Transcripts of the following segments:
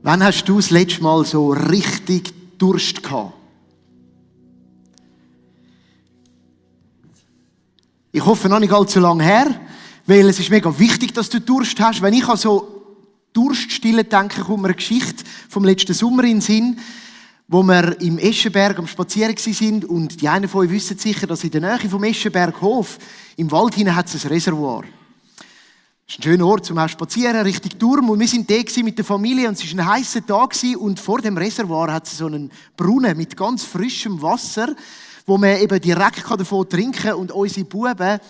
Wann hast du das letzte Mal so richtig Durst gehabt? Ich hoffe, noch nicht allzu lange her, weil es ist mega wichtig, dass du Durst hast. Wenn ich an so Durststille denke, kommt mir eine Geschichte vom letzten Sommer in den Sinn, wo wir im Eschenberg am Spazieren waren. Und die einen von euch wissen sicher, dass in der Nähe vom Eschenberghof im Wald hinein hat es ein Reservoir. Das ist ein schöner Ort zum Spazieren, richtig Turm. Und wir waren da mit der Familie und es war ein heisser Tag. Und vor dem Reservoir hat es so einen Brunnen mit ganz frischem Wasser, wo man eben direkt davon trinken kann. Und unsere Buben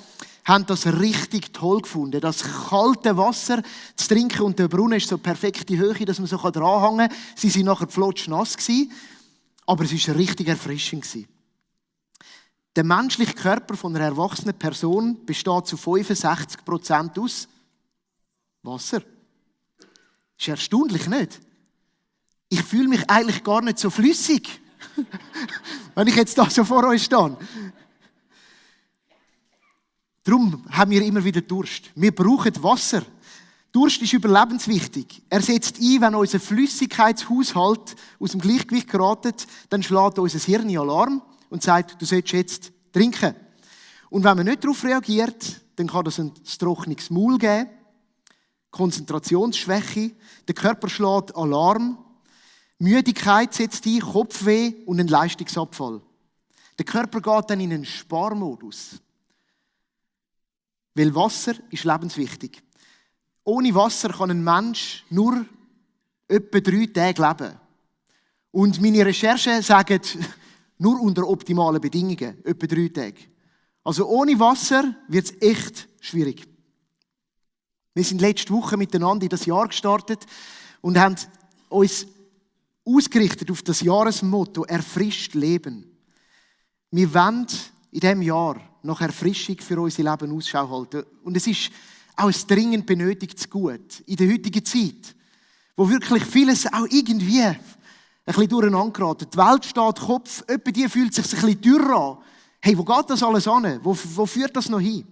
haben das richtig toll gefunden. Das kalte Wasser zu trinken und der Brunnen ist so perfekte Höhe, dass man so dranhängen kann. Sie waren nachher flotschnass gewesen, aber es war richtig erfrischend gewesen. Der menschliche Körper von einer erwachsenen Person besteht zu 65% aus Wasser. Ist erstaunlich, nicht? Ich fühle mich eigentlich gar nicht so flüssig, wenn ich jetzt da so vor euch stehe. Darum haben wir immer wieder Durst. Wir brauchen Wasser. Durst ist überlebenswichtig. Er setzt ein, wenn unser Flüssigkeitshaushalt aus dem Gleichgewicht gerät, dann schlägt unser Hirn Alarm und sagt, du sollst jetzt trinken. Und wenn man nicht darauf reagiert, dann kann das ein trockenes Maul geben, Konzentrationsschwäche, der Körper schlägt Alarm, Müdigkeit setzt ein, Kopfweh und ein Leistungsabfall. Der Körper geht dann in einen Sparmodus. Weil Wasser ist lebenswichtig. Ohne Wasser kann ein Mensch nur etwa 3 Tage leben. Und meine Recherchen sagen, nur unter optimalen Bedingungen, etwa 3 Tage. Also ohne Wasser wird es echt schwierig. Wir sind letzte Woche miteinander in das Jahr gestartet und haben uns ausgerichtet auf das Jahresmotto «Erfrischt Leben». Wir wollen in diesem Jahr nach Erfrischung für unser Leben Ausschau halten. Und es ist auch ein dringend benötigtes Gut in der heutigen Zeit, wo wirklich vieles auch irgendwie ein bisschen durcheinander geraten. Die Welt steht Kopf, jemand die fühlt sich ein bisschen dürr an. Hey, wo geht das alles hin? Wo führt das noch hin?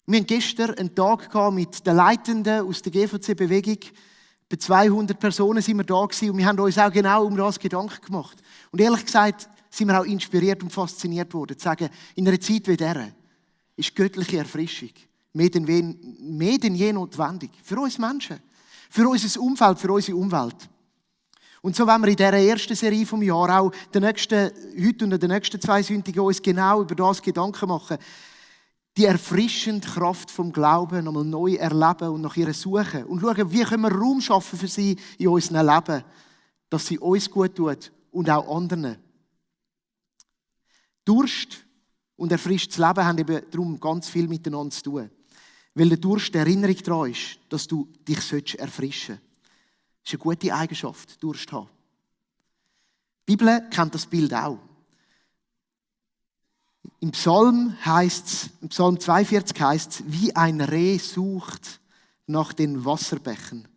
Wir hatten gestern einen Tag mit den Leitenden aus der GVC-Bewegung. Bei 200 Personen sind wir da gewesen und wir haben uns auch genau um das Gedanken gemacht. Und ehrlich gesagt sind wir auch inspiriert und fasziniert worden, zu sagen, in einer Zeit wie dieser ist göttliche Erfrischung mehr denn je notwendig. Für uns Menschen, für unser Umfeld, für unsere Umwelt. Und so wollen wir in dieser ersten Serie vom Jahr auch heute und in den nächsten 2 Sonntagen uns genau über das Gedanken machen. Die erfrischende Kraft vom Glauben nochmal neu erleben und nach ihr suchen. Und schauen, wie können wir Raum schaffen für sie in unserem Leben, dass sie uns gut tut und auch anderen. Durst und erfrischtes Leben haben eben darum ganz viel miteinander zu tun. Weil der Durst die Erinnerung daran ist, dass du dich erfrischen sollst. Das ist eine gute Eigenschaft, Durst zu haben. Die Bibel kennt das Bild auch. Im Psalm 42 heißt es, wie ein Reh sucht nach den Wasserbächen,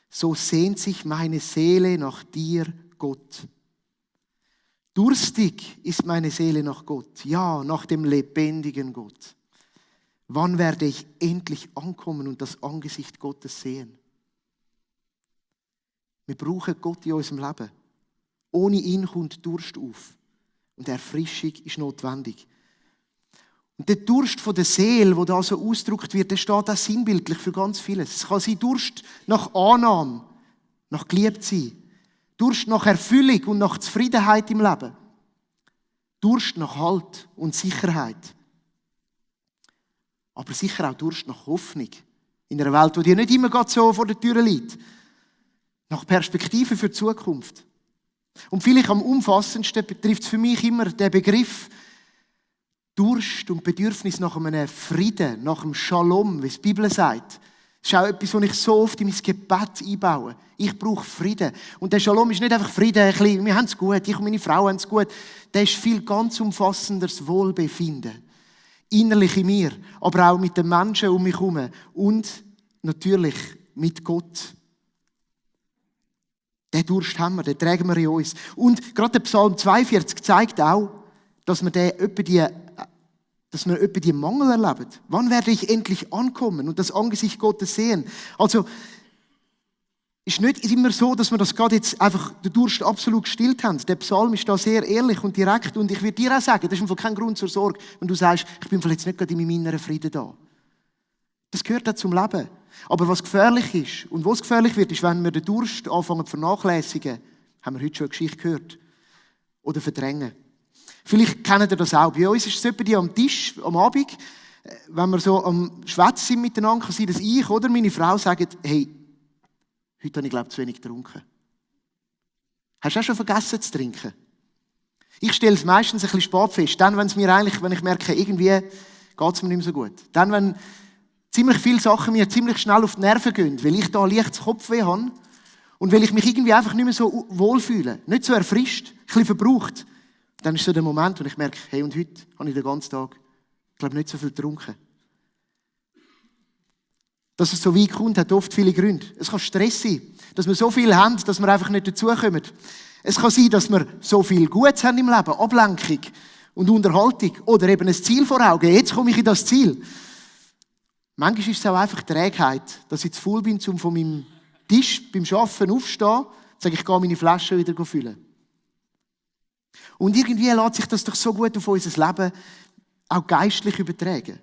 so sehnt sich meine Seele nach dir, Gott. Durstig ist meine Seele nach Gott, ja, nach dem lebendigen Gott. Wann werde ich endlich ankommen und das Angesicht Gottes sehen? Wir brauchen Gott in unserem Leben. Ohne ihn kommt Durst auf. Und Erfrischung ist notwendig. Und der Durst von der Seele, der da so ausgedrückt wird, der steht auch sinnbildlich für ganz vieles. Es kann sein Durst nach Annahme, nach Geliebtsein, Durst nach Erfüllung und nach Zufriedenheit im Leben. Durst nach Halt und Sicherheit. Aber sicher auch Durst nach Hoffnung. In einer Welt, die dir nicht immer so vor der Tür liegt. Nach Perspektive für die Zukunft. Und vielleicht am umfassendsten betrifft es für mich immer den Begriff Durst und Bedürfnis nach einem Frieden, nach einem Shalom, wie es die Bibel sagt. Das ist auch etwas, was ich so oft in mein Gebet einbaue. Ich brauche Frieden. Und der Shalom ist nicht einfach Frieden, ein bisschen, wir haben es gut, ich und meine Frau haben es gut. Der ist viel ganz umfassenderes Wohlbefinden. Innerlich in mir, aber auch mit den Menschen um mich herum. Und natürlich mit Gott. Den Durst haben wir, den tragen wir in uns. Und gerade der Psalm 42 zeigt auch, dass wir die Mangel erleben. Wann werde ich endlich ankommen und das Angesicht Gottes sehen? Also, ist nicht immer so, dass wir das gerade jetzt einfach den Durst absolut gestillt haben. Der Psalm ist da sehr ehrlich und direkt. Und ich würde dir auch sagen, das ist einfach kein Grund zur Sorge, wenn du sagst, ich bin vielleicht nicht gerade in meinem inneren Frieden da. Das gehört auch zum Leben. Aber was gefährlich ist, und was gefährlich wird, ist, wenn wir den Durst anfangen zu vernachlässigen, haben wir heute schon eine Geschichte gehört, oder verdrängen. Vielleicht kennt ihr das auch. Bei uns ist es etwa die am Tisch, am Abend, wenn wir so am Schwätzen sind miteinander, kann sein, dass ich oder meine Frau sagen, hey, heute habe ich, glaube ich, zu wenig getrunken. Hast du auch schon vergessen zu trinken? Ich stelle es meistens ein bisschen spät fest. Dann, wenn ich merke, irgendwie geht es mir nicht mehr so gut. Dann, wenn ziemlich viele Sachen mir ziemlich schnell auf die Nerven gehen, weil ich da leichtes Kopfweh habe und weil ich mich irgendwie einfach nicht mehr so wohlfühle, nicht so erfrischt, ein bisschen verbraucht, dann ist so der Moment, wo ich merke, hey, und heute habe ich den ganzen Tag, ich glaube, nicht so viel getrunken. Dass es so weit kommt, hat oft viele Gründe. Es kann Stress sein, dass wir so viel haben, dass wir einfach nicht dazukommen. Es kann sein, dass wir so viel Gutes haben im Leben, Ablenkung und Unterhaltung oder eben ein Ziel vor Augen. Jetzt komme ich in das Ziel. Manchmal ist es auch einfach Trägheit, dass ich zu faul bin, um von meinem Tisch beim Arbeiten aufzustehen, sage ich, gehe meine Flasche wieder füllen. Und irgendwie lässt sich das doch so gut auf unser Leben auch geistlich übertragen.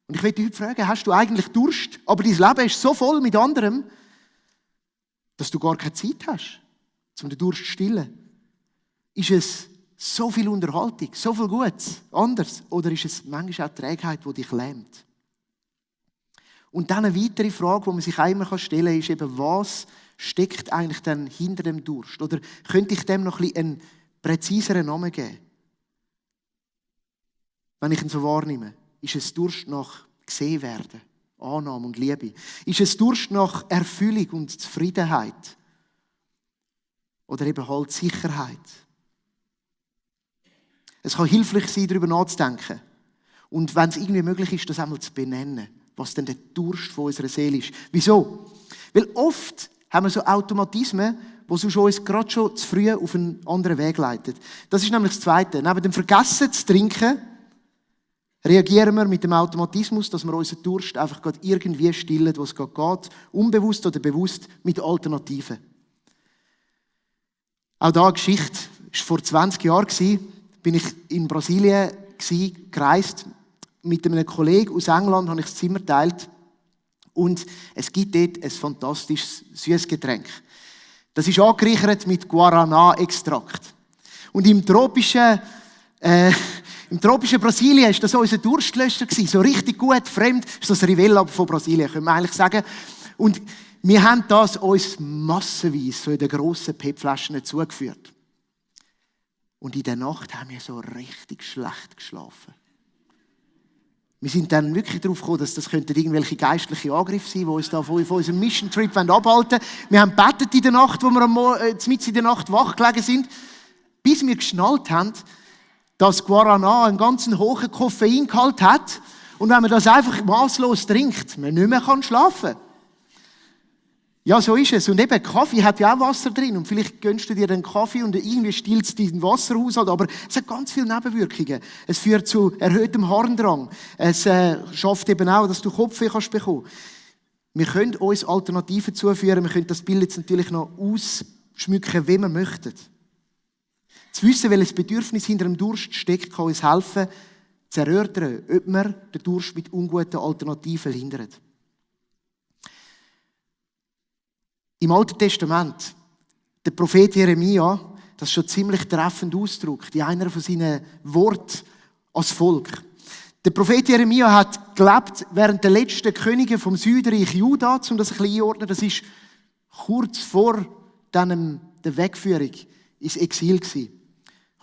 Und ich möchte dich heute fragen, hast du eigentlich Durst, aber dein Leben ist so voll mit anderem, dass du gar keine Zeit hast, um den Durst zu stillen? Ist es so viel Unterhaltung, so viel Gutes, anders? Oder ist es manchmal auch Trägheit, die dich lähmt? Und dann eine weitere Frage, die man sich auch immer stellen kann, ist eben, was steckt eigentlich dann hinter dem Durst? Oder könnte ich dem noch ein bisschen einen präziseren Namen geben? Wenn ich ihn so wahrnehme. Ist es Durst nach gesehen werden, Annahme und Liebe? Ist es Durst nach Erfüllung und Zufriedenheit? Oder eben halt Sicherheit? Es kann hilfreich sein, darüber nachzudenken. Und wenn es irgendwie möglich ist, das einmal zu benennen, was denn der Durst von unserer Seele ist. Wieso? Weil oft haben wir so Automatismen, die uns gerade schon zu früh auf einen anderen Weg leiten. Das ist nämlich das Zweite. Neben dem Vergessen zu trinken, reagieren wir mit dem Automatismus, dass wir unseren Durst einfach gerade irgendwie stillen, wo es gerade geht, unbewusst oder bewusst, mit Alternativen. Auch da eine Geschichte, das war vor 20 Jahren, bin ich in Brasilien gereist. Mit einem Kollegen aus England habe ich das Zimmer geteilt. Und es gibt dort ein fantastisches Süßgetränk. Das ist angereichert mit Guaraná-Extrakt. Und im tropischen Brasilien war das unser Durstlöscher gewesen. So richtig gut, fremd. Das ist das Rivella von Brasilien, können wir eigentlich sagen. Und wir haben das uns massenweise so in den grossen PET-Flaschen zugeführt. Und in der Nacht haben wir so richtig schlecht geschlafen. Wir sind dann wirklich darauf gekommen, dass das irgendwelche geistliche Angriffe sein, die uns da von unserem Mission Trip abhalten wollen. Wir haben gebetet in der Nacht, wo wir mitten in der Nacht wach gelegen sind, bis wir geschnallt haben, dass Guaraná einen ganz hohen Koffeingehalt hat. Und wenn man das einfach maßlos trinkt, man nicht mehr schlafen kann. Ja, so ist es. Und eben, Kaffee hat ja auch Wasser drin. Und vielleicht gönnst du dir den Kaffee und irgendwie stillt es deinen Wasserhaushalt. Aber es hat ganz viele Nebenwirkungen. Es führt zu erhöhtem Harndrang. Es schafft eben auch, dass du Kopfweh bekommen kannst. Wir können uns Alternativen zuführen. Wir können das Bild jetzt natürlich noch ausschmücken, wie wir möchten. Zu wissen, welches Bedürfnis hinter dem Durst steckt, kann uns helfen, zu erörtern, ob wir den Durst mit unguten Alternativen hindern. Im Alten Testament, der Prophet Jeremia, das ist schon ziemlich treffend ausgedrückt, in einer von seinen Worten als Volk. Der Prophet Jeremia hat gelebt während der letzten Könige vom Südreich Juda, um das ein bisschen einordnen. Das ist kurz vor der Wegführung ins Exil gewesen.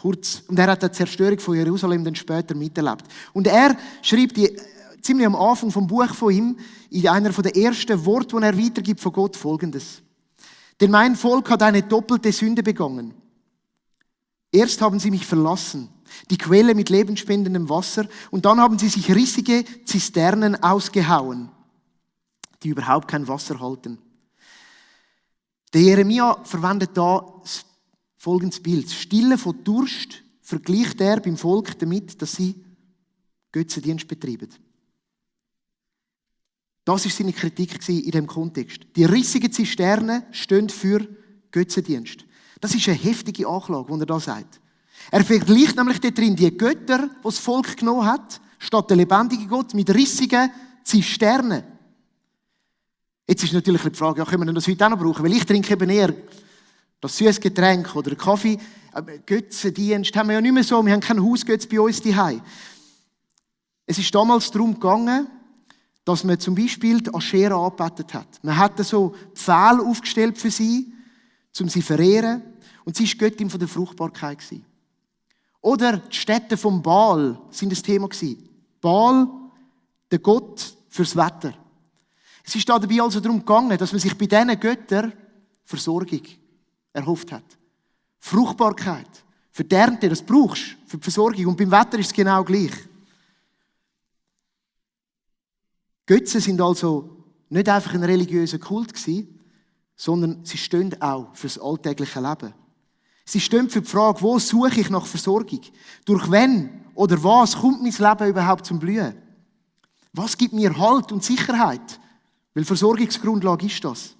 Und er hat die Zerstörung von Jerusalem dann später miterlebt. Und er schreibt ziemlich am Anfang vom Buch von ihm, in einer der ersten Worte, die er weitergibt von Gott, Folgendes. Denn mein Volk hat eine doppelte Sünde begangen. Erst haben sie mich verlassen, die Quelle mit lebensspendendem Wasser, und dann haben sie sich rissige Zisternen ausgehauen, die überhaupt kein Wasser halten. Der Jeremia verwendet da folgendes Bild. Das Stillen von Durst vergleicht er beim Volk damit, dass sie Götzendienst betreiben. Das war seine Kritik in diesem Kontext. Die rissigen Zisternen stehen für Götzendienst. Das ist eine heftige Anklage, die er da sagt. Er vergleicht nämlich dort drin die Götter, die das Volk genommen hat, statt der lebendige Gott, mit rissigen Zisternen. Jetzt ist natürlich die Frage, ja, können wir das heute auch noch brauchen? Weil ich trinke eben eher das süßes Getränk oder Kaffee. Götzendienst haben wir ja nicht mehr so. Wir haben keinen Hausgötz bei uns daheim. Es ist damals darum gegangen, dass man zum Beispiel die Aschera angebetet hat. Man hat so Pfähle aufgestellt für sie, um sie zu verehren. Und sie war Göttin von der Fruchtbarkeit. Oder die Städte vom Baal sind das Thema. Baal, der Gott fürs Wetter. Es ist dabei also darum gegangen, dass man sich bei diesen Göttern Versorgung erhofft hat. Fruchtbarkeit. Für die Ernte, das brauchst du für die Versorgung. Und beim Wetter ist es genau gleich. Götzen sind also nicht einfach ein religiöser Kult gewesen, sondern sie stehen auch für das alltägliche Leben. Sie stehen für die Frage, wo suche ich nach Versorgung? Durch wen oder was kommt mein Leben überhaupt zum Blühen? Was gibt mir Halt und Sicherheit? Weil Versorgungsgrundlage ist das.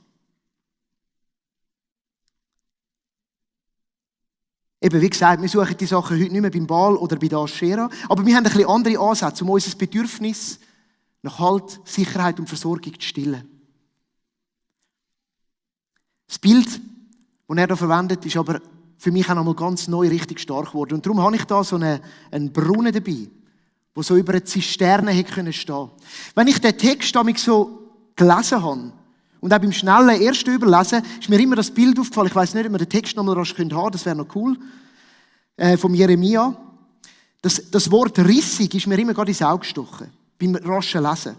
Eben, wie gesagt, wir suchen die Sachen heute nicht mehr beim Baal oder bei der Aschera, aber wir haben ein bisschen andere Ansätze, um unser Bedürfnis nach Halt, Sicherheit und Versorgung zu stillen. Das Bild, das er hier verwendet, ist aber für mich auch nochmal ganz neu richtig stark geworden. Und darum habe ich da so einen Brunnen dabei, wo so über eine Zisterne hätte stehen können. Wenn ich den Text so gelesen habe und auch beim schnellen ersten Überlesen, ist mir immer das Bild aufgefallen. Ich weiss nicht, ob wir den Text nochmal rasch haben können, das wäre noch cool, vom Jeremia. Das Wort rissig ist mir immer gerade ins Auge gestochen, beim raschen Lesen.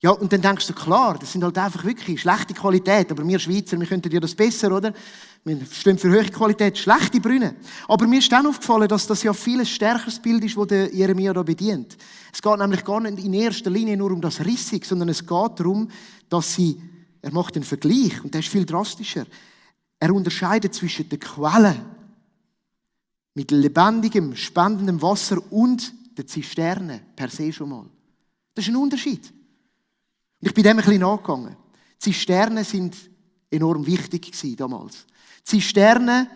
Ja, und dann denkst du, klar, das sind halt einfach wirklich schlechte Qualität, aber wir Schweizer, wir könnten ja das besser, oder? Wir stehen für hohe Qualität, schlechte Brunnen. Aber mir ist dann aufgefallen, dass das ja viel ein stärkeres Bild ist, das der Jeremia da bedient. Es geht nämlich gar nicht in erster Linie nur um das Rissig, sondern es geht darum, dass er macht einen Vergleich, und der ist viel drastischer. Er unterscheidet zwischen den Quellen mit lebendigem, spendendem Wasser und den Zisternen per se schon mal. Das ist ein Unterschied. Und ich bin dem ein bisschen nachgegangen. Zisternen sind enorm wichtig gewesen damals. Zisternen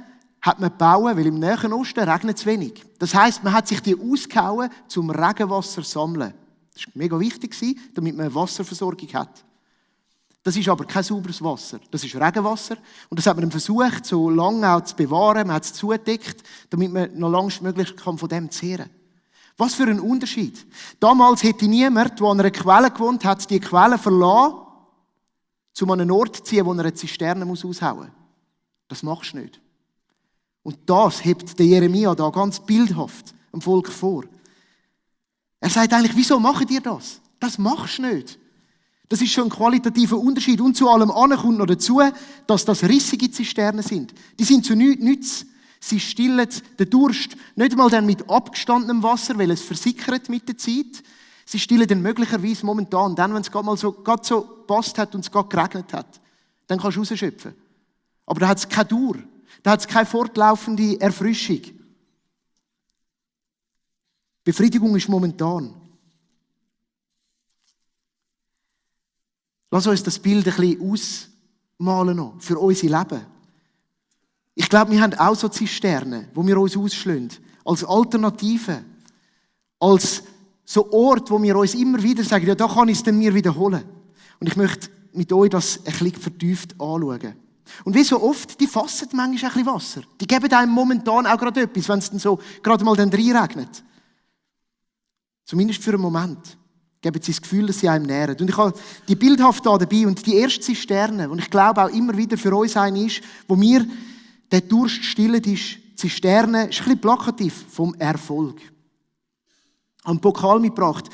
hat man gebaut, weil im Nahen Osten regnet es wenig. Das heisst, man hat sich die ausgehauen, zum Regenwasser zu sammeln. Das war mega wichtig, damit man eine Wasserversorgung hat. Das ist aber kein sauberes Wasser. Das ist Regenwasser. Und das hat man dann versucht, so lange auch zu bewahren. Man hat es zugedeckt, damit man noch langstmöglich von dem zehren kann. Was für ein Unterschied. Damals hätte niemand, der an einer Quelle gewohnt hat, die Quelle verlassen, um an einen Ort zu ziehen, wo er eine Zisterne aushauen muss. Das machst du nicht. Und das hebt der Jeremia da ganz bildhaft dem Volk vor. Er sagt eigentlich, wieso macht ihr das? Das machst du nicht. Das ist schon ein qualitativer Unterschied. Und zu allem anderen kommt noch dazu, dass das rissige Zisternen sind. Die sind zu nichts. Sie stillen den Durst nicht einmal dann mit abgestandenem Wasser, weil es versickert mit der Zeit. Sie stillen dann möglicherweise momentan, dann, wenn es gerade so gepasst hat und es gerade geregnet hat. Dann kannst du rausschöpfen. Aber da hat es keine Dauer. Da hat es keine fortlaufende Erfrischung. Befriedigung ist momentan. Lass uns das Bild ein bisschen ausmalen noch für unser Leben. Ich glaube, wir haben auch so Zisternen, wo wir uns ausschlagen. Als Alternative. Als so Ort, wo wir uns immer wieder sagen, ja, da kann ich es dann mir wiederholen. Und ich möchte mit euch das ein bisschen vertieft anschauen. Und wie so oft, die fassen manchmal ein bisschen Wasser. Die geben einem momentan auch gerade etwas, wenn es dann so gerade mal dann reinregnet. Zumindest für einen Moment. Geben sie das Gefühl, dass sie einem nähren. Und ich habe die bildhaft da dabei und die erste Zisterne, und ich glaube auch immer wieder für uns eine ist, wo mir der Durst stillt ist, Zisterne, ist ein bisschen plakativ vom Erfolg. Ich habe einen Pokal mitgebracht.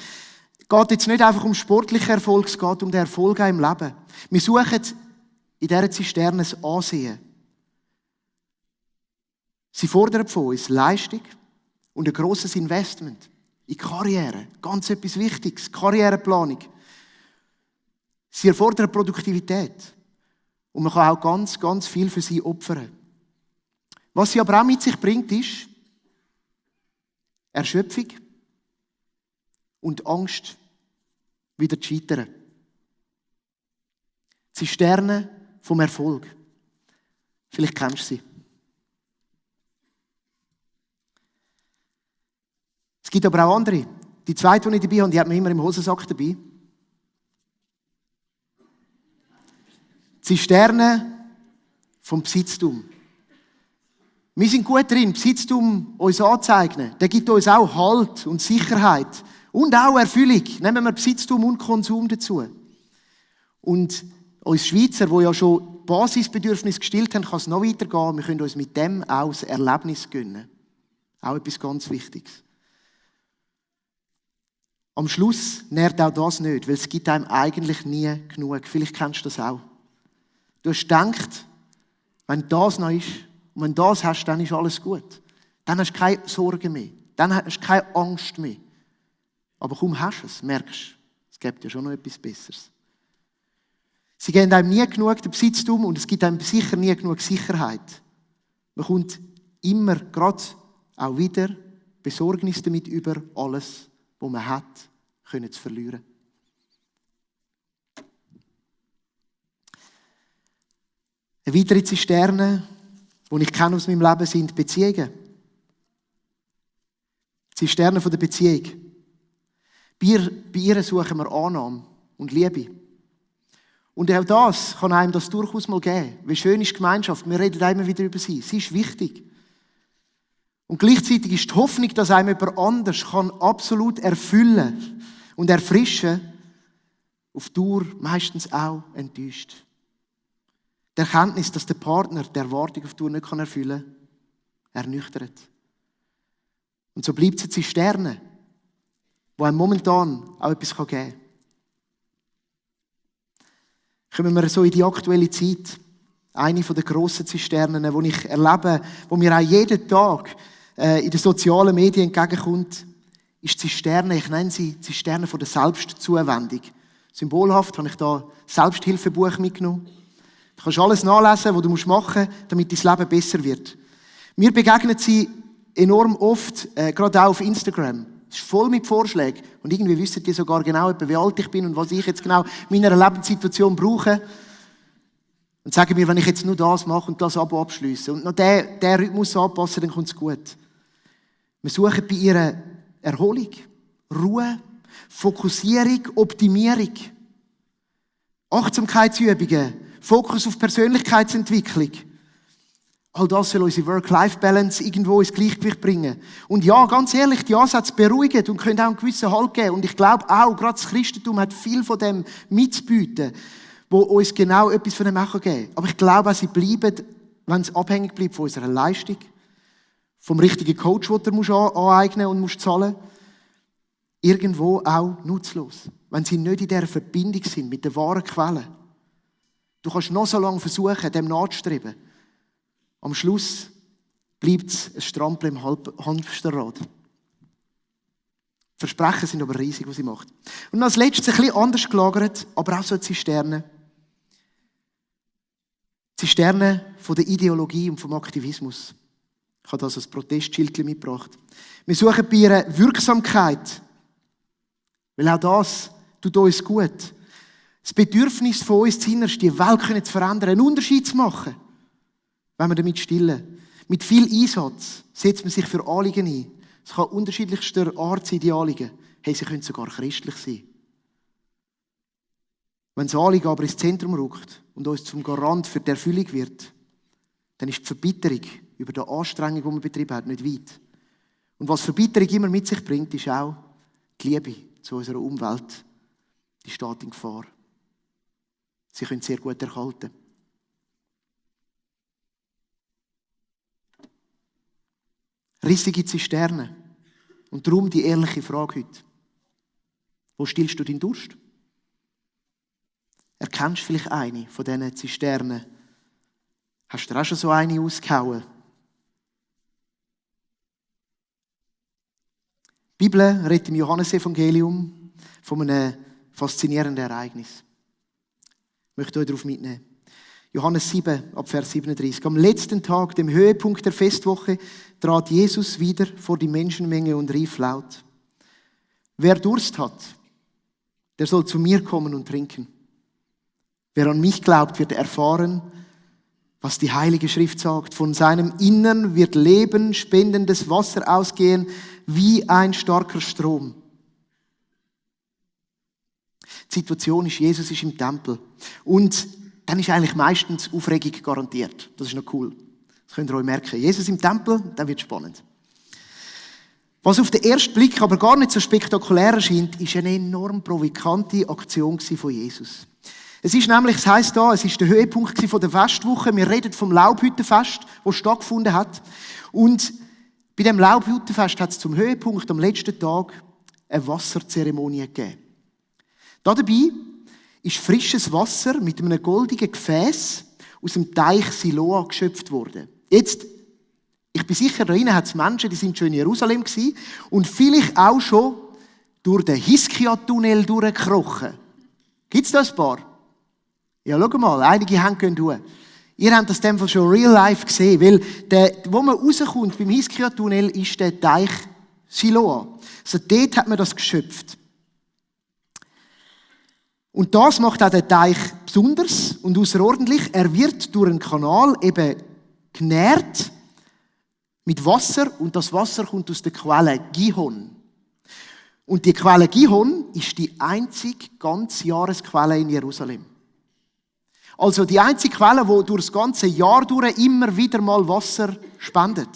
Es geht jetzt nicht einfach um sportlichen Erfolg, es geht um den Erfolg im Leben. Wir suchen in dieser Zisterne ein Ansehen. Sie fordern von uns Leistung und ein grosses Investment in Karriere. Ganz etwas Wichtiges, Karriereplanung. Sie erfordern Produktivität. Und man kann auch ganz, ganz viel für sie opfern. Was sie aber auch mit sich bringt, ist Erschöpfung und Angst, wieder zu scheitern. Die Zisterne vom Erfolg. Vielleicht kennst du sie. Es gibt aber auch andere. Die zweite, die ich dabei habe, die hat man immer im Hosensack dabei. Die Zisterne vom Besitztum. Wir sind gut drin, Besitztum uns anzueignen. Der gibt uns auch Halt und Sicherheit und auch Erfüllung. Nehmen wir Besitztum und Konsum dazu. Und uns Schweizer, die ja schon Basisbedürfnisse gestillt haben, kann es noch weitergehen. Wir können uns mit dem auch das Erlebnis gönnen. Auch etwas ganz Wichtiges. Am Schluss nährt auch das nicht, weil es gibt einem eigentlich nie genug. Vielleicht kennst du das auch. Du hast gedacht, wenn das noch ist und wenn du das hast, dann ist alles gut. Dann hast du keine Sorgen mehr. Dann hast du keine Angst mehr. Aber kaum hast du es, merkst du, es gibt ja schon noch etwas Besseres. Sie geben einem nie genug den Besitztum und es gibt einem sicher nie genug Sicherheit. Man kommt immer, gerade auch wieder, Besorgnis damit über alles, was man hat, können zu verlieren. Eine weitere Zisterne, die ich kenne aus meinem Leben, sind Beziehungen. Die Zisterne der Beziehung. Bei ihr suchen wir Annahme und Liebe. Und auch das kann einem das durchaus mal geben. Wie schön ist Gemeinschaft. Wir reden immer wieder über sie. Sie ist wichtig. Und gleichzeitig ist die Hoffnung, dass einem jemand anders kann absolut erfüllen und erfrischen, auf Dauer meistens auch enttäuscht. Die Erkenntnis, dass der Partner die Erwartung auf Dauer nicht erfüllen kann, ernüchtert. Und so bleibt es eine Zisterne, wo einem momentan auch etwas geben kann. Kommen wir so in die aktuelle Zeit. Eine der grossen Zisternen, die ich erlebe, wo mir auch jeden Tag in den sozialen Medien entgegenkommt, ist die Zisterne, ich nenne sie Zisterne von der Selbstzuwendung. Symbolhaft habe ich da Selbsthilfebuch mitgenommen. Du kannst alles nachlesen, was du machen musst, damit dein Leben besser wird. Mir begegnen sie enorm oft, gerade auch auf Instagram. Es ist voll mit Vorschlägen. Und irgendwie wissen die sogar genau, wie alt ich bin und was ich jetzt genau in meiner Lebenssituation brauche. Und sagen mir, wenn ich jetzt nur das mache und das Abo abschliesse und noch den Rhythmus anpasse, dann kommt es gut. Wir suchen bei ihrer Erholung, Ruhe, Fokussierung, Optimierung, Achtsamkeitsübungen, Fokus auf Persönlichkeitsentwicklung. All das soll unsere Work-Life-Balance irgendwo ins Gleichgewicht bringen. Und ja, ganz ehrlich, die Ansätze beruhigen und können auch einen gewissen Halt geben. Und ich glaube auch, gerade das Christentum hat viel von dem mitzubieten, wo uns genau etwas von dem auch geben kann. Aber ich glaube auch, sie bleiben, wenn es abhängig bleibt von unserer Leistung, vom richtigen Coach, den du aneignen und musst zahlen, irgendwo auch nutzlos. Wenn sie nicht in dieser Verbindung sind mit der wahren Quelle. Du kannst noch so lange versuchen, dem nachzustreben. Am Schluss bleibt es ein Strampel im Hamsterrad. Versprechen sind aber riesig, was sie macht. Und als letztes ein bisschen anders gelagert, aber auch so eine Zisterne. Zisterne von der Ideologie und vom Aktivismus. Ich habe das als Protestschild mitgebracht. Wir suchen bei ihrer Wirksamkeit, weil auch das tut uns gut. Das Bedürfnis von uns innerst, die Welt zu verändern, einen Unterschied zu machen, wenn wir damit stillen. Mit viel Einsatz setzt man sich für Anliegen ein. Es kann unterschiedlichster Art sein, die Anliegen. Hey, sie können sogar christlich sein. Wenn das Anliegen aber ins Zentrum rückt und uns zum Garant für die Erfüllung wird, dann ist die Verbitterung über die Anstrengung, die man betrieben hat, nicht weit. Und was Verbitterung immer mit sich bringt, ist auch die Liebe zu unserer Umwelt. Die steht in Gefahr. Sie können sehr gut erhalten. Rissige Zisterne. Und darum die ehrliche Frage heute. Wo stillst du deinen Durst? Erkennst du vielleicht eine von diesen Zisternen? Hast du dir auch schon so eine ausgehauen? Die Bibel redet im Johannesevangelium von einem faszinierenden Ereignis. Ich möchte euch darauf mitnehmen. Johannes 7, ab Vers 37. Am letzten Tag, dem Höhepunkt der Festwoche, trat Jesus wieder vor die Menschenmenge und rief laut: Wer Durst hat, der soll zu mir kommen und trinken. Wer an mich glaubt, wird erfahren, was die Heilige Schrift sagt. Von seinem Innern wird Leben, spendendes Wasser ausgehen, wie ein starker Strom. Die Situation ist, Jesus ist im Tempel. Und dann ist eigentlich meistens Aufregung garantiert. Das ist noch cool. Das könnt ihr euch merken. Jesus im Tempel, dann wird spannend. Was auf den ersten Blick aber gar nicht so spektakulär erscheint, ist eine enorm provokante Aktion von Jesus. Es ist nämlich, es heisst da, es ist der Höhepunkt von der Festwoche. Wir reden vom Laubhüttenfest, das stattgefunden hat. Und bei dem Laubhüttenfest hat es zum Höhepunkt am letzten Tag eine Wasserzeremonie gegeben. Dabei ist frisches Wasser mit einem goldenen Gefäß aus dem Teich Siloa geschöpft worden. Jetzt, ich bin sicher, da drinnen hat es Menschen, die sind schon in Jerusalem gewesen und vielleicht auch schon durch den Hiskia-Tunnel durchgekrochen. Gibt es da ein paar? Ja, schau mal, einige Hände gehen durch. Ihr habt das in dem Fall schon real life gesehen, weil wo man rauskommt beim Hiskia-Tunnel ist der Teich Siloa. Also dort hat man das geschöpft. Und das macht auch den Teich besonders und außerordentlich. Er wird durch einen Kanal eben genährt mit Wasser und das Wasser kommt aus der Quelle Gihon. Und die Quelle Gihon ist die einzige Ganzjahresquelle in Jerusalem. Also die einzige Quelle, die durch das ganze Jahr durch immer wieder mal Wasser spendet.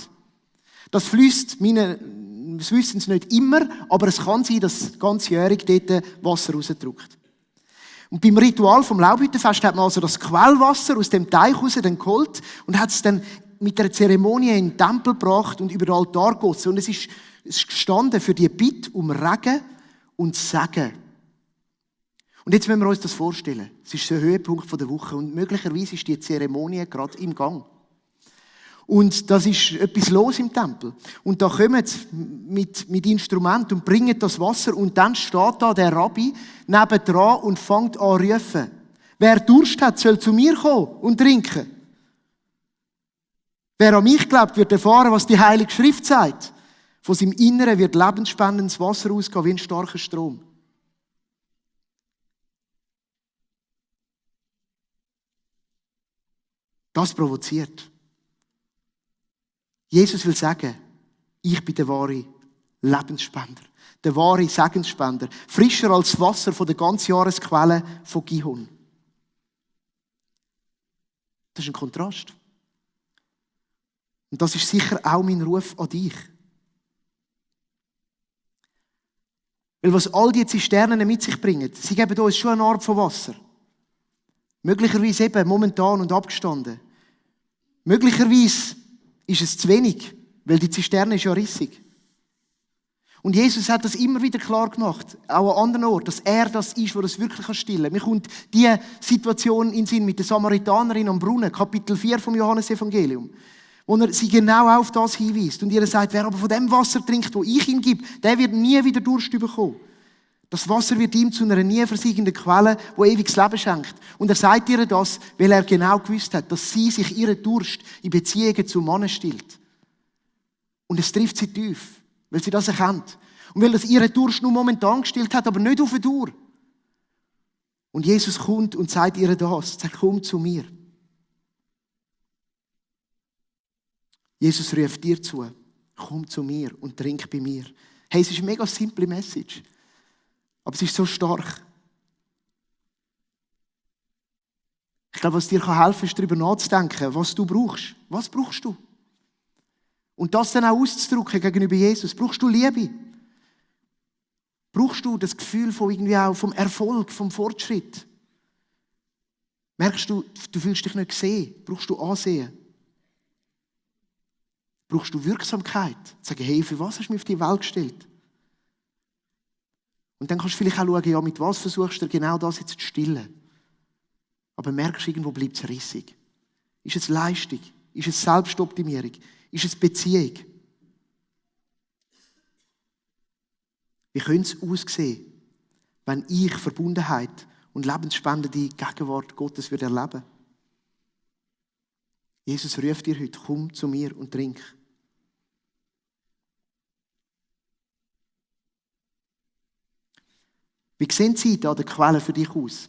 Das fließt, das wissen sie nicht immer, aber es kann sein, dass ganzjährig dort Wasser rausdrückt. Und beim Ritual vom Laubhüttenfest hat man also das Quellwasser aus dem Teich raus dann geholt und hat es dann mit einer Zeremonie in den Tempel gebracht und über den Altar gegossen. Und es ist gestanden für die Bitte um Regen und Segen. Und jetzt müssen wir uns das vorstellen. Es ist der Höhepunkt der Woche und möglicherweise ist die Zeremonie gerade im Gang. Und das ist etwas los im Tempel. Und da kommen sie mit Instrumenten und bringen das Wasser und dann steht da der Rabbi nebendran und fängt an zu rufen. Wer Durst hat, soll zu mir kommen und trinken. Wer an mich glaubt, wird erfahren, was die Heilige Schrift sagt. Von seinem Inneren wird lebensspendendes Wasser ausgehen wie ein starker Strom. Das provoziert. Jesus will sagen, ich bin der wahre Lebensspender, der wahre Segensspender, frischer als Wasser von der Ganzjahresquelle von Gihon. Das ist ein Kontrast. Und das ist sicher auch mein Ruf an dich. Weil was all die Zisternen mit sich bringen, sie geben uns schon eine Art von Wasser. Möglicherweise eben momentan und abgestanden. Möglicherweise ist es zu wenig, weil die Zisterne ist ja rissig. Und Jesus hat das immer wieder klar gemacht, auch an anderen Orten, dass er das ist, der das wirklich stillen kann. Mir kommt die Situation in den Sinn mit der Samaritanerin am Brunnen, Kapitel 4 vom Johannesevangelium, wo er sie genau auf das hinweist. Und ihr sagt, wer aber von dem Wasser trinkt, das ich ihm gebe, der wird nie wieder Durst bekommen. Das Wasser wird ihm zu einer nie versiegenden Quelle, die ewiges Leben schenkt. Und er sagt ihr das, weil er genau gewusst hat, dass sie sich ihren Durst in Beziehungen zum Mann stillt. Und es trifft sie tief, weil sie das erkennt. Und weil das ihren Durst nur momentan gestillt hat, aber nicht auf die Dauer. Und Jesus kommt und sagt ihr das, sagt, komm zu mir. Jesus ruft dir zu, komm zu mir und trink bei mir. Hey, es ist eine mega simple Message. Aber es ist so stark. Ich glaube, was dir helfen kann, ist darüber nachzudenken, was du brauchst. Was brauchst du? Und das dann auch auszudrücken gegenüber Jesus. Brauchst du Liebe? Brauchst du das Gefühl von irgendwie auch vom Erfolg, vom Fortschritt? Merkst du, du fühlst dich nicht gesehen? Brauchst du Ansehen? Brauchst du Wirksamkeit? Sagen, hey, für was hast du mich auf die Welt gestellt? Und dann kannst du vielleicht auch schauen, ja, mit was versuchst du genau das jetzt zu stillen. Aber merkst du, irgendwo bleibt es rissig. Ist es Leistung? Ist es Selbstoptimierung? Ist es Beziehung? Wie könnte es aussehen, wenn ich Verbundenheit und lebensspendende Gegenwart Gottes würde erleben? Jesus ruft dir heute, komm zu mir und trink. Wie sehen die Zeiten an der Quelle für dich aus?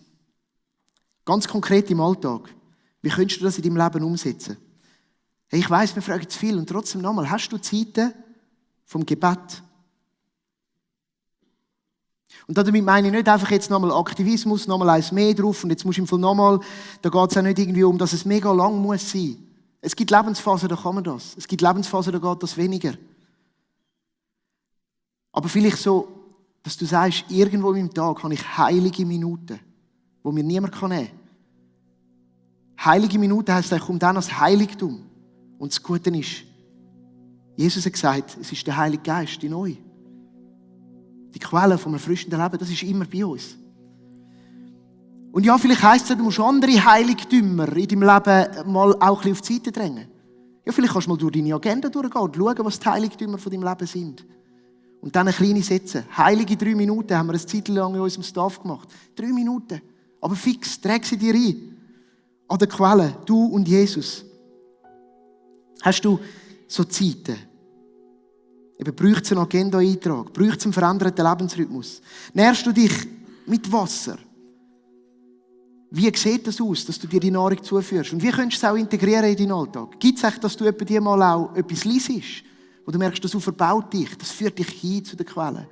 Ganz konkret im Alltag. Wie könntest du das in deinem Leben umsetzen? Hey, ich weiss, wir fragen zu viel und trotzdem nochmal, hast du Zeiten vom Gebet? Und damit meine ich nicht einfach jetzt nochmal Aktivismus, nochmal eins mehr drauf und jetzt musst du im Fall nochmal, da geht es auch nicht irgendwie um, dass es mega lang muss sein. Es gibt Lebensphasen, da kann man das. Es gibt Lebensphasen, da geht das weniger. Aber vielleicht so, dass du sagst, irgendwo in meinem Tag habe ich heilige Minuten, die mir niemand nehmen kann. Heilige Minuten heisst, ich komme dann als Heiligtum. Und das Gute ist, Jesus hat gesagt, es ist der Heilige Geist in euch. Die Quelle vom erfrischenden Leben, das ist immer bei uns. Und ja, vielleicht heisst es, du musst andere Heiligtümer in deinem Leben mal auch ein bisschen auf die Seite drängen. Ja, vielleicht kannst du mal durch deine Agenda durchgehen und schauen, was die Heiligtümer von deinem Leben sind. Und dann eine kleine Sätze. Heilige 3 Minuten haben wir eine Zeit lang in unserem Staff gemacht. 3 Minuten. Aber fix, träg sie dir ein. An der Quelle, du und Jesus. Hast du so Zeiten? Eben, braucht es einen Agenda-Eintrag? Braucht es einen veränderten Lebensrhythmus? Nährst du dich mit Wasser? Wie sieht das aus, dass du dir die Nahrung zuführst? Und wie könntest du es auch integrieren in deinen Alltag? Gibt es echt, dass du dir mal auch etwas liest, wo du merkst, das verbaut dich, das führt dich hin zu der Quelle?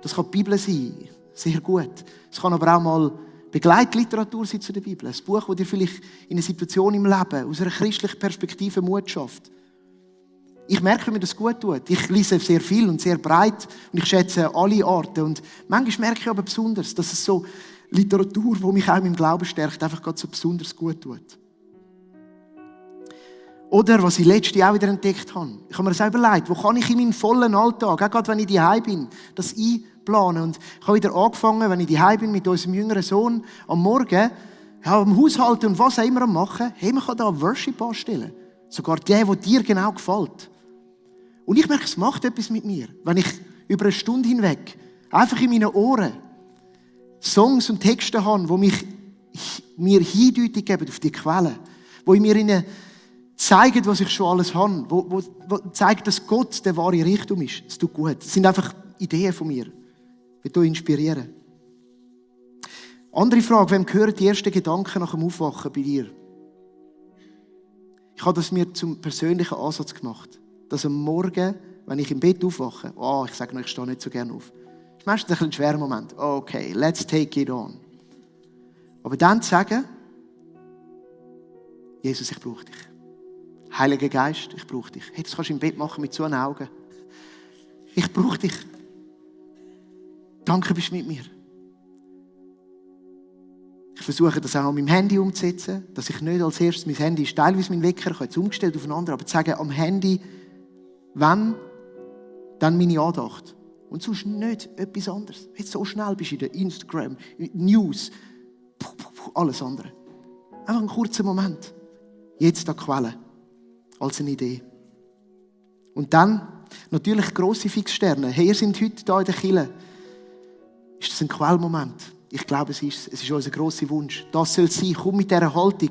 Das kann die Bibel sein, sehr gut. Es kann aber auch mal Begleitliteratur sein zu der Bibel. Ein Buch, das dir vielleicht in einer Situation im Leben aus einer christlichen Perspektive Mut schafft. Ich merke, wie mir das gut tut. Ich lese sehr viel und sehr breit und ich schätze alle Arten. Und manchmal merke ich aber besonders, dass es so Literatur, die mich auch im Glauben stärkt, einfach gerade so besonders gut tut. Oder was ich letztes Jahr auch wieder entdeckt habe. Ich habe mir das auch überlegt, wo kann ich in meinen vollen Alltag, auch gerade wenn ich daheim bin, das einplanen. Und ich habe wieder angefangen, wenn ich daheim bin mit unserem jüngeren Sohn, am Morgen, ja, am Haushalten und was auch immer am machen, hey, man kann da Worship anstellen. Sogar der dir genau gefällt. Und ich merke, es macht etwas mit mir, wenn ich über eine Stunde hinweg einfach in meinen Ohren Songs und Texte habe, die mir Hindeutung geben auf die Quelle, wo ich mir ihnen zeigen, was ich schon alles habe, wo zeigt, dass Gott der wahre Richtung ist. Es tut gut. Das sind einfach Ideen von mir. Ich will dich inspirieren. Andere Frage, wem gehören die ersten Gedanken nach dem Aufwachen bei dir? Ich habe das mir zum persönlichen Ansatz gemacht. Dass am Morgen, wenn ich im Bett aufwache, ich sage noch, ich stehe nicht so gerne auf. Das ist meistens ein schwerer Moment. Okay, let's take it on. Aber dann zu sagen, Jesus, ich brauche dich. Heiliger Geist, ich brauche dich. Hey, das kannst du im Bett machen mit so einem Augen. Ich brauche dich. Danke, bist du mit mir. Ich versuche das auch an meinem Handy umzusetzen, dass ich nicht als erstes, mein Handy ist teilweise mein Wecker, ich habe jetzt umgestellt auf ein anderes, aber zu sagen, am Handy, wenn, dann meine Andacht. Und sonst nicht etwas anderes. Jetzt so schnell bist du in der Instagram, News, alles andere. Einfach einen kurzen Moment. Jetzt an die Quelle. Als eine Idee. Und dann, natürlich grosse Fixsterne. Hey, ihr seid heute hier in der Kirche. Ist das ein Quellmoment? Ich glaube, es ist unser grosser Wunsch. Das soll es sein. Komm mit dieser Haltung.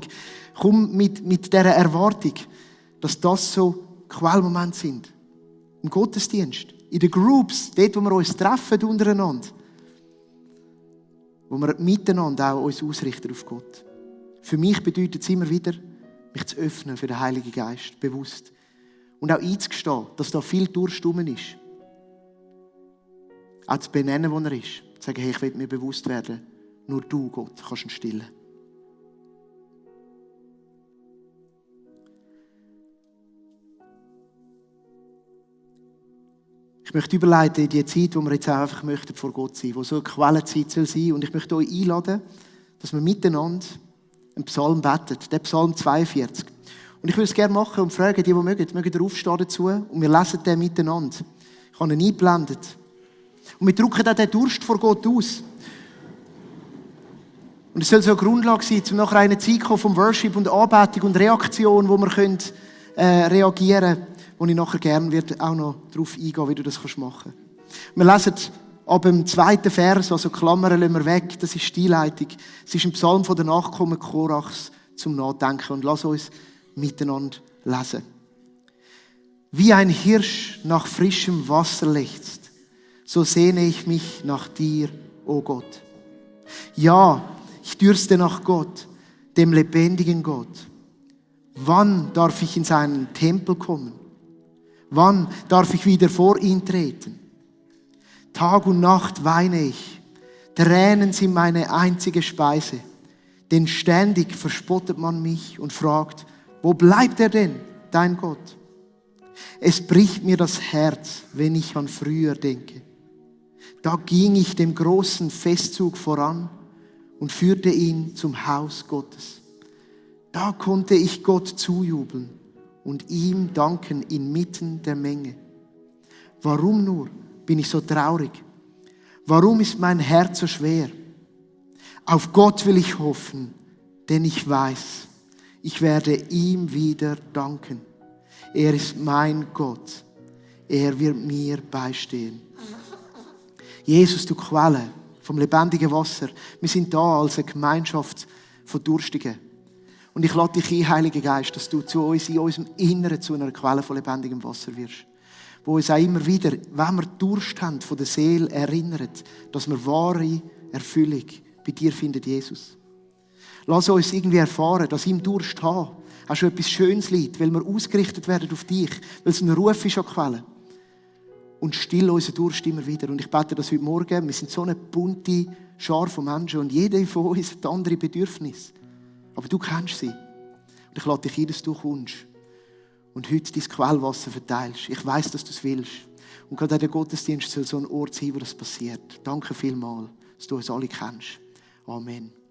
Komm mit dieser Erwartung, dass das so Quellmomente sind. Im Gottesdienst, in den Groups, dort, wo wir uns treffen untereinander. Wo wir miteinander auch uns ausrichten auf Gott. Für mich bedeutet es immer wieder, mich zu öffnen für den Heiligen Geist, bewusst. Und auch einzugestehen, dass da viel Durst rum ist. Auch zu benennen, wo er ist. Zu sagen, hey, ich will mir bewusst werden, nur du, Gott, kannst ihn stillen. Ich möchte überleiten in die Zeit, wo wir jetzt auch einfach möchten vor Gott sein, wo so eine Quellenzeit soll sein. Und ich möchte euch einladen, dass wir miteinander einen Psalm beten, den Psalm 42. Und ich würde es gerne machen und fragen, die mögen aufstehen dazu und wir lesen den miteinander. Ich habe ihn eingeblendet. Und wir drücken auch den Durst vor Gott aus. Und es soll so eine Grundlage sein, um nachher eine Zeit kommen vom Worship und Anbetung und Reaktion, wo wir reagieren können, wo ich nachher gerne auch noch darauf eingehen, wie du das machen kannst. Wir lesen ab dem 2. Vers, also Klammern lassen wir weg, das ist die Einleitung. Es ist ein Psalm von den Nachkommen Korachs zum Nachdenken. Und lass uns miteinander lesen. Wie ein Hirsch nach frischem Wasser lechzt, so sehne ich mich nach dir, o Gott. Ja, ich dürste nach Gott, dem lebendigen Gott. Wann darf ich in seinen Tempel kommen? Wann darf ich wieder vor ihn treten? Tag und Nacht weine ich. Tränen sind meine einzige Speise. Denn ständig verspottet man mich und fragt, wo bleibt er denn, dein Gott? Es bricht mir das Herz, wenn ich an früher denke. Da ging ich dem großen Festzug voran und führte ihn zum Haus Gottes. Da konnte ich Gott zujubeln und ihm danken inmitten der Menge. Warum nur bin ich so traurig? Warum ist mein Herz so schwer? Auf Gott will ich hoffen, denn ich weiß, ich werde ihm wieder danken. Er ist mein Gott. Er wird mir beistehen. Jesus, du Quelle vom lebendigen Wasser. Wir sind da als eine Gemeinschaft von Durstigen. Und ich lade dich ein, Heiliger Geist, dass du zu uns in unserem Inneren zu einer Quelle von lebendigem Wasser wirst. Wo uns auch immer wieder, wenn wir Durst haben von der Seele, erinnert, dass wir wahre Erfüllung bei dir finden, Jesus. Lass uns irgendwie erfahren, dass im Durst haben auch schon etwas Schönes liegt, weil wir ausgerichtet werden auf dich, weil es ein Ruf ist an die Quelle. Und still unseren Durst immer wieder. Und ich bete, dass heute Morgen, wir sind so eine bunte Schar von Menschen und jeder von uns hat andere Bedürfnisse. Aber du kennst sie. Und ich lade dich ein, dass du kommst und heute dein Quellwasser verteilst. Ich weiss, dass du es willst. Und gerade auch der Gottesdienst soll so ein Ort sein, wo das passiert. Danke vielmals, dass du uns alle kennst. Amen.